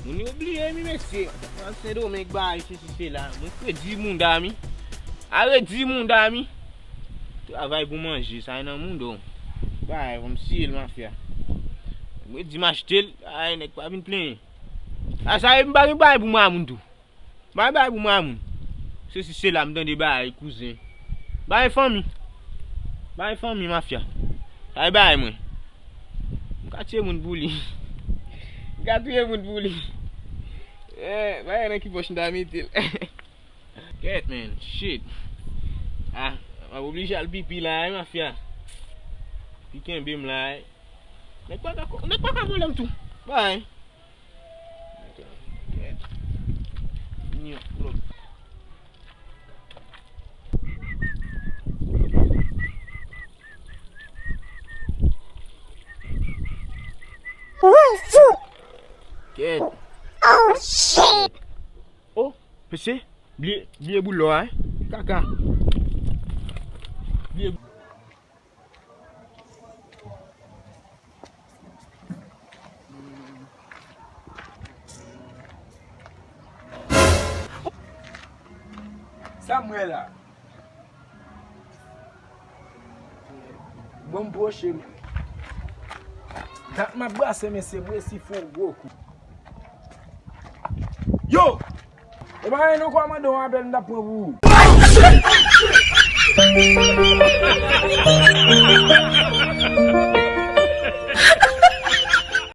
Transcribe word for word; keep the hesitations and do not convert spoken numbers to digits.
Moun yo bliye mi mesye. Pral Sendomeng bay sesi sela. Mwen fredi moun dami. A redi moun dami. Travay pou manje, sa e nan moun do. Bay, fò m siye l mafya. Mwen di m achte l, ay nèg pa vin plenyen. A sa e m pa gen bay pou mwa moun tou. Bay bay pou mwa moun. Sesi sela m tande bay kouzen. Bay fanmi. Bay fanmi mafya. Bay bay mwen. M ka tiye moun pou li. M ka touye moun pou li. Eh, bay nan ki pòch m ta mete l. Kèt, man. Shit. Ah, m ap oblije al pipi la, eh, mafya. Pi kenbe m la, eh. Nèg pa ka, nèg pa ka vòlè m tou. Bay. Kèt. Vini, bro. Ooh, fout! Kèt. Oh, shit! Oh, mesye, bliye, bliye boul lò a, eh. Kaka. Bliye. Sa m wè la. Bon, m pwoche m. Dat m ap brase, mesye, m resi fè yon gwo kou. Yo! E pa anyen non, kòmandan, yon apèl m t ap pran pou ou.